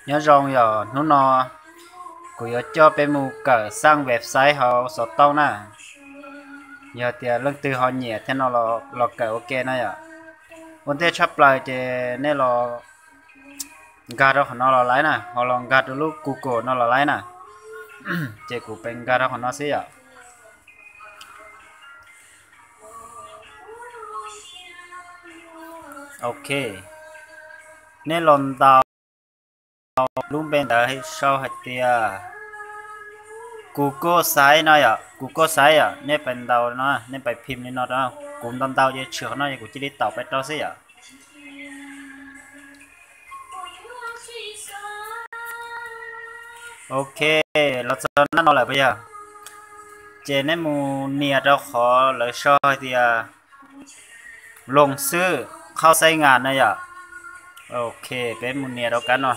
Nyob zoo yom, hnub no kuv yuav coj peb mus kawm xaj website hauv xov tooj na. Yog tias leej twg ho nyiam thiab no los kawm ua ke na yom. Ua ntej tshaj plaws ces nej los nkag rau qhov no los laib na, ho los nkag rau lub Google no los laib na. Ces kuv pem nkag rau qhov no xwb yom. Ok, nej los ntaus lub npe ntawd sau hais tias Google Sites no yom, Google Sites yom, nej pais ntaus no, nej pais phim li no rau. Kuv ntaus ntaus ces tshwm qhov no ces kuv cia li taum pais rau xwb yom. Ok, los txog nab no lawm puas yog? Ces nej mus nias rau qhov lawv sau hais tias loos xwb, qhau xaib ngas na yom. Ok, peb mus nias rau kab no.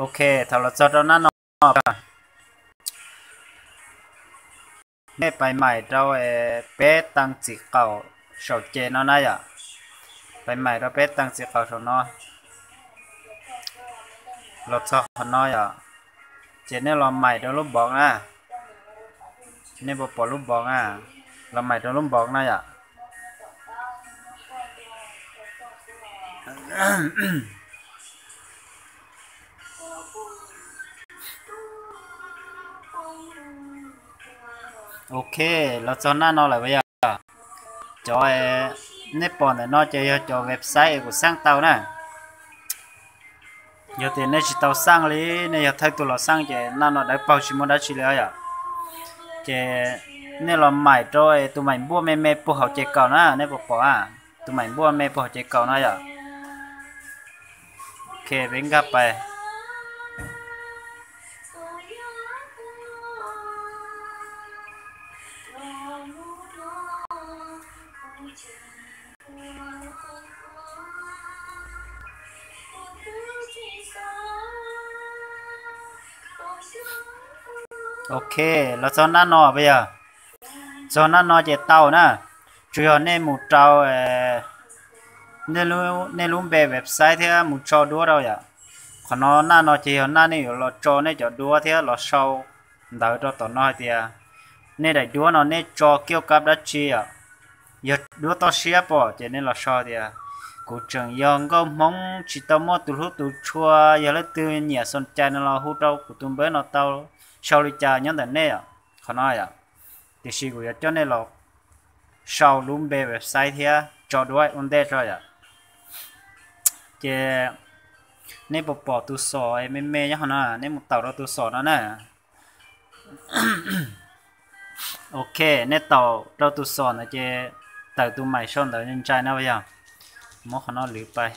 Ok, thaum los txog rau nab no, nej pais maim rau peb teev txiv qaum saum ces no na yom. Pais maim rau peb teev txiv qaum saum no. Los txog qhov no yom, ces nej los maim rau lub npoov na. Nej puas pom lub npoov na? Los maim rau lub npoov na yom. Ok, los txog nab no lawm puas yog? Cov nej pom ntawm no ces yog cov website kuv xaj tau na. Yog tias nej tsis tau xaj li, nej yog thawj tug los xaj ces nab no dawb paug tsis muaj dab tsi li os yom. Ces nej los maim rau tus maim npuaj me me puag hauv ces kaum na, nej puas pom a? Tus maim npuaj me puag hauv ces kaum na yom. Ok, peb nkag pais. Ok, los txog nab no puas yog? Txog nab no ces tau na. Tsuas yog nej mus rau nej lub npe website thiab mus tso duab rau yom. Qhov no, nab no ces yog nab nej yuav los tso nej cov duab thiab los sau ntawv rau tom no hais tias nej daim duab no nej tso kiab kab dab tsi yom. Yog duab toj siab pom ces nej los sau tias kuv tseem yog nkauj Hmoob tsis tau muaj tus hlub tus tshua, yog leej twg nyiam xoom cai no los hu rau kuv tus npawb no tau, sau li cas nyob ntawm nej yom. Qhov no yom, tiam sis kuv yuav coj nej los sau lub npe website thiab tso duab ua ntej tso yom. Ces nej puas pom tus xom me me nyob qhov no, nej mus taum rau tus xom no na. Ok, nej taum rau tus xom ntawd ces tawm tus maim sau ntawv ntsais no yog, muab qhov no lwv pais.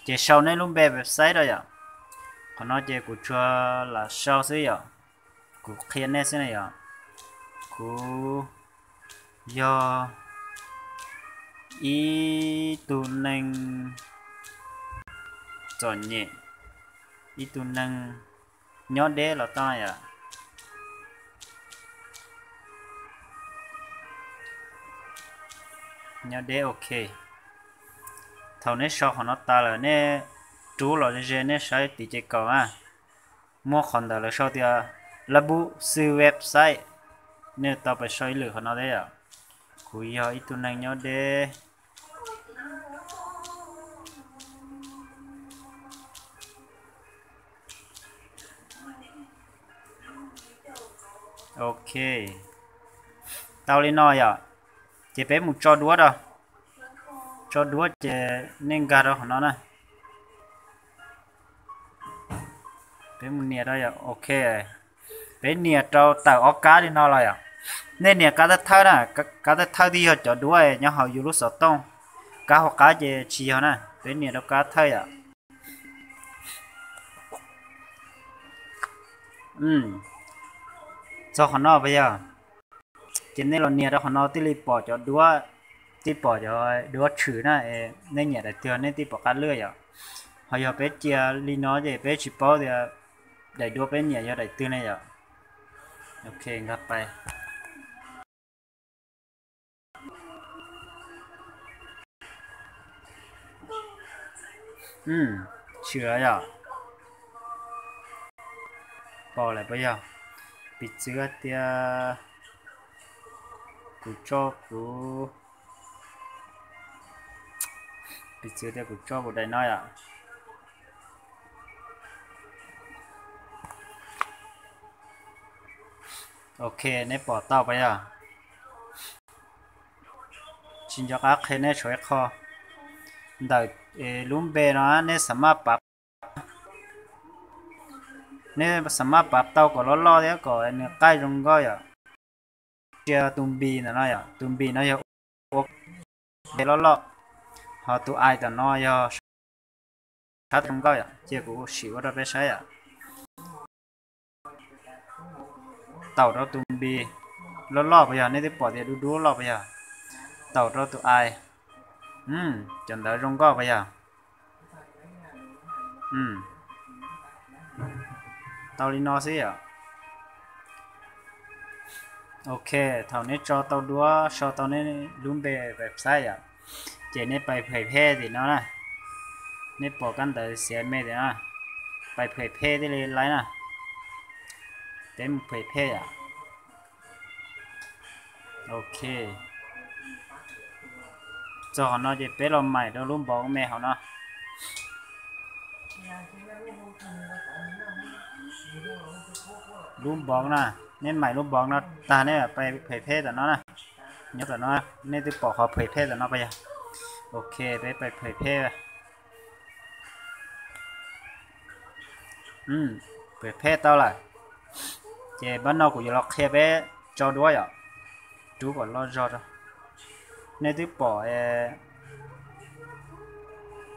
Ces sau nej lub npe website rau yom. Qhov no ces kuv tsuas lam sau xwb yom, kuv qhia nej xwb na yom. Kuv yog ib tug neeg txom nyem, ib tug neeg nyob deb los tau yom. Nyob deb, ok. Thaum neb sau qhov no tas lawm nej rub los ze ze nej saib tim ces kaum na, muaj qhov ntawd lawv sau tias lab bub xwb website, nej tau pais sau ib lwm qhov no thiab yom. Kuv yog ib tug neeg nyob deb. Ok, tau li no yom. Ces peb mus tso duab rau. Tso duab ces nej nkag rau qhov no na. Peb mus nias rau yom, ok. Peb nias rau tawm ob kab li no los yom. Nej nias kab thawj thawj na, kab thawj thawj twb yog cov duab nyob hauv yus lub xov tooj. Kab hauv qab ces tsis yog na, peb nias rau kab thawj yom. Txog qhov no puas yog? Ces nej los nias rau qhov no thiaj li pom cov duab, thiaj pom cov duab tshwm na, nej nyiam daim twg nej thiaj pom qab lwaj yom. Yog peb cia li no ces peb tsis paub tias daim duab peb nyiam yog daim twg ne yom. Ok, nkag pais. Tshwm los yom. Pom lawm puas yog? Piv txwv tias kuv tso kuv, piv txwv tias kuv tso kuv daim no yom. Ok, neb pom tau puas yog? Tsis nco qab qhia neb tshuav ib qho. Ntawm lub npe no neb xam maj pav, neb xam maj pav tau kom loj loj thiab kom nws qaij zoo nkauj yom. Cia tus npis ntawm no yom, tus npis no yog ua npe loj loj, ho tus I tom no yog sab zoo nkauj yom, cia kuv sim ua rau peb saib yom. Taum rau tus npis loj loj puas yog? Nej twb pom tias dub dub loj puas yog? Taum rau tus I, cov ntawv zoo nkauj puas yog? Tau li no xwb yom. Ok, thaum neb tso tau duab, sau tau neb lub npe website yom, ces neb pais phem phej tim no na. Neb pom kab ntawv xiav me tim no, pais phem phej thiaj li laib na. Peb mus phem phej yom. Ok. Txog qhov no ces peb los maim rau lub npov me hauv no. Lub npov na, neb maim lub npov no tag neb pais phem phej tom no na. Nyob tom no, nej twb pom qhov phem phej tom no puas yog? Ok, peb pais phem phej. Phem phej tau lawm. Ces pab no kuv yuav los qhia peb tso duab yom. Rub kom loj zog rau. Nej twb pom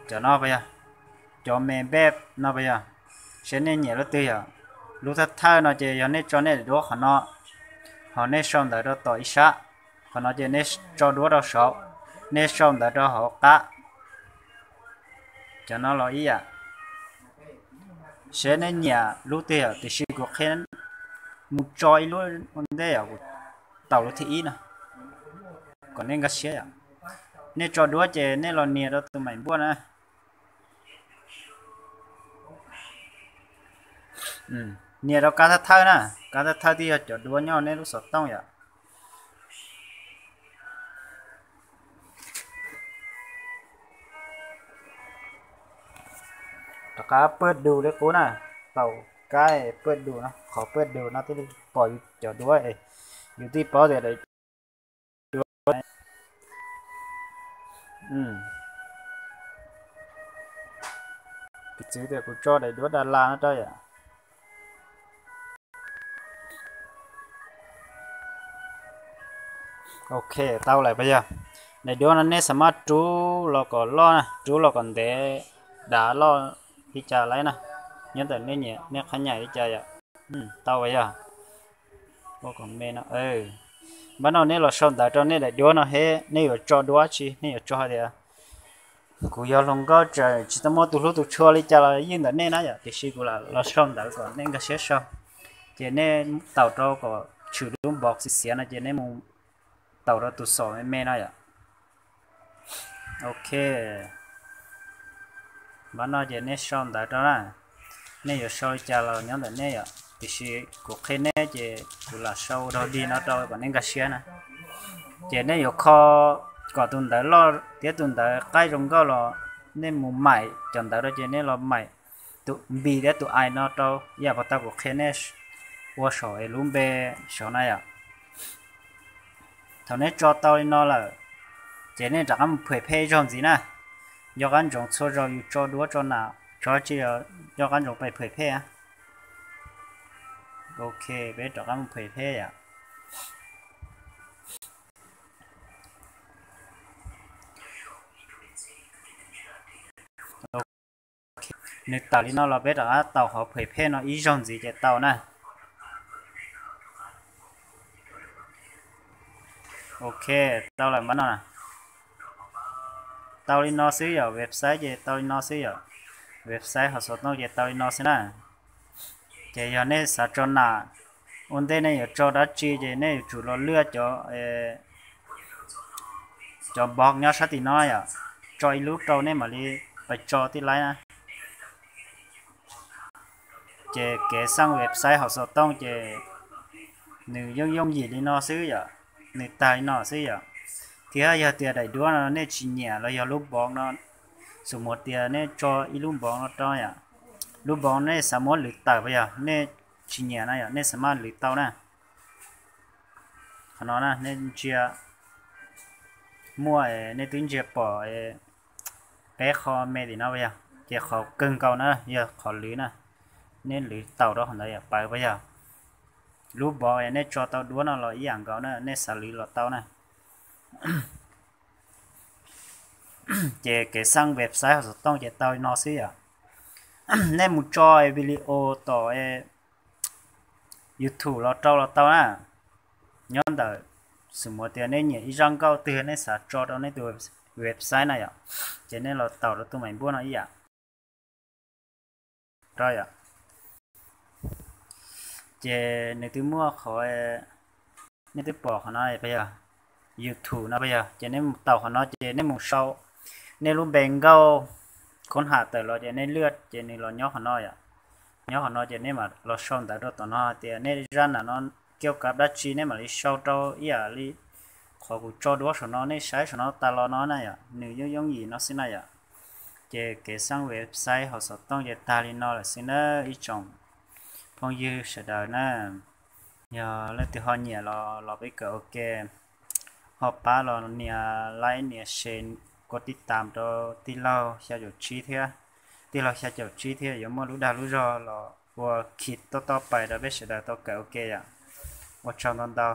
cov no puas yog? Cov me npej no puas yog? Seb nej nyiam lub twg yom. Lub thawj thawj no ces yog nej tso nej daim duab qhov no, ho nej sau ntawv rau tom ib sab. Qhov no ces nej tso duab rau saud, nej sau ntawv rau hauv qab. Cov no los ib yam. Seb nej nyiam lub twg yom, tiam sis kuv qhia mus tso ib lub ua ntej yom, kuv taum lub thib ib no kom nej nkag siab yom. Nej tso duab ces nej los nias rau tus maim npuaj na. Nias rau kab thawj thawj na, kab thawj thawj twb yog cov duab nyob nej lub xov tooj yom. Rov qab paj dus li qub na, taum kab paj dus no, qhov paj dus no thiaj li pom yus cov duab, yus thiaj paub tias piv txwv tias kuv tso daim duab Das Las no rau yom. Ok, tau lawm puas yog? Daim duab no nej xam maj rub los kom loj na, rub los kom ntev, dav loj li cas laib na, nyob ntawm nej nyiam nej qhab nyaim li cas yom. Tau puas yog? Ua kom me no. Npab no nej los sau ntawv rau nej daim duab no hab nej yuav tso duab tsi, nej yuav tso hais tias kuv yog hluas nkauj tseem tsis tau muaj tus hlub tus tshua li cas los yeej ntawm nej na yom, tiam sis kuv lam los sau ntawv kom nej nkag siab sau. Ces nej taum rau kom tshwm lub npov xiav xiav no ces nej mus taum rau tus xom me me no yom. Ok, npab no ces nej sau ntawv rau na, nej yuav sau li cas los nyob ntawm nej yom, tiam sis kuv qhia nej ces kuv lam sau ua dog dig no rau kom nej nkag siab na. Ces nej yuav kho kom tus ntawv loj thiab tus ntawv qaij zoo nkauj los nej mus maim cov ntawv rau ces nej los maim tus npis thiab tus ais no rau ib yam puas tau kuv qhia nej ua saum es lub npe saud na yom. Thaum nej tso tau li no lawm, ces nej rov qab mus phem phej ib zaug ntxiv na. Nco qab ntsoov txhua zaus yus tso duab tso nam tso dab tsi los nco qab ntsoov pais phem phej. Ok, peb rov qab mus phem phej yom. Nws tawm li no los peb rov qab taum qhov phem phej no ib zaug ntxiv ces tau na. Ok, tau lawm npab no. Tau li no xwb yom, website ces tau li no xwb yom. website hauv xov tooj ces tau li no xwb na. Ces yog nej xav tso nam, ua ntej nej yuav tso dab tsi ces nej yuav tsum los lwaj cov cov box nyob sab tim no yom, tso ib lub rau nej mam li pais tso tij laib na. Ces kev xaj website hauv xov tooj ces nws yooj yooj yim li no xwb yom, nws tag li no xwb yom. Thiab yog tias daim duab no nej tsis nyiam los yog lub box no, xum muav tias nej tso ib lub box no rau yom, lub box nej xav muab lwv tawm puas yog, nej tsis nyiam na yom, nej xav maj lwv tau na. Qhov no na nej ntsia, muaj, nej twb ntsia pom peb qho me tim no puas yog, ces qhov kawg nkaus na yog qhov lwv na. Nej lwv tau rau qhov ntawd yom, pawv puas yog. Lub box nej tso tau duab no los ib yam nkaus na, nej xav lwv los tau na. Ces kev xaj website hauv xov tooj ces tau li no xwb yom. Nej mus tso video tom YouTube los rau los tau na. Nyob ntawm, xum muav tias nej nyiam ib zaj nkauj twg nej xav tso rau nej tus website na yom, ces nej los taus rau tus maim npuaj no ib yam. Rau yom, ces nws twb muaj qhov, nej twb pom qhov no puas yog, YouTube no puas yog, ces nej mus taus qhov no ces nej mus sau nej lub npe nkauj, khoob ham tawm los ces nej lwaj ces nws los nyob qhov no yom. Nyob qhov no ces nej mam los sau ntawv rau tom no hais tias nej zaj nam no kiau kav dab tsi, nej mam li sau rau ib yam li qhov kuv tso duab saum no, nej saib saum no tas los no na yom, nws yooj yooj yim no xwb na yom. Ces kev xaj website hauv xov tooj ces tag li no lawm xwb na ib tsoom phooj ywg sawv daws na. Yog leej twg ho nyiam los los peb kawm ua ke, ho pab los nias like nias share, kov tij tam rau tij laug xya caum tsib thiab. Tij laug xya caum tsib thiab yuav muaj lub dag lub zog los ua khi toj toj pais rau peb sawv daws tau kawm ua ke yom. Ua tsaug ntau ntau.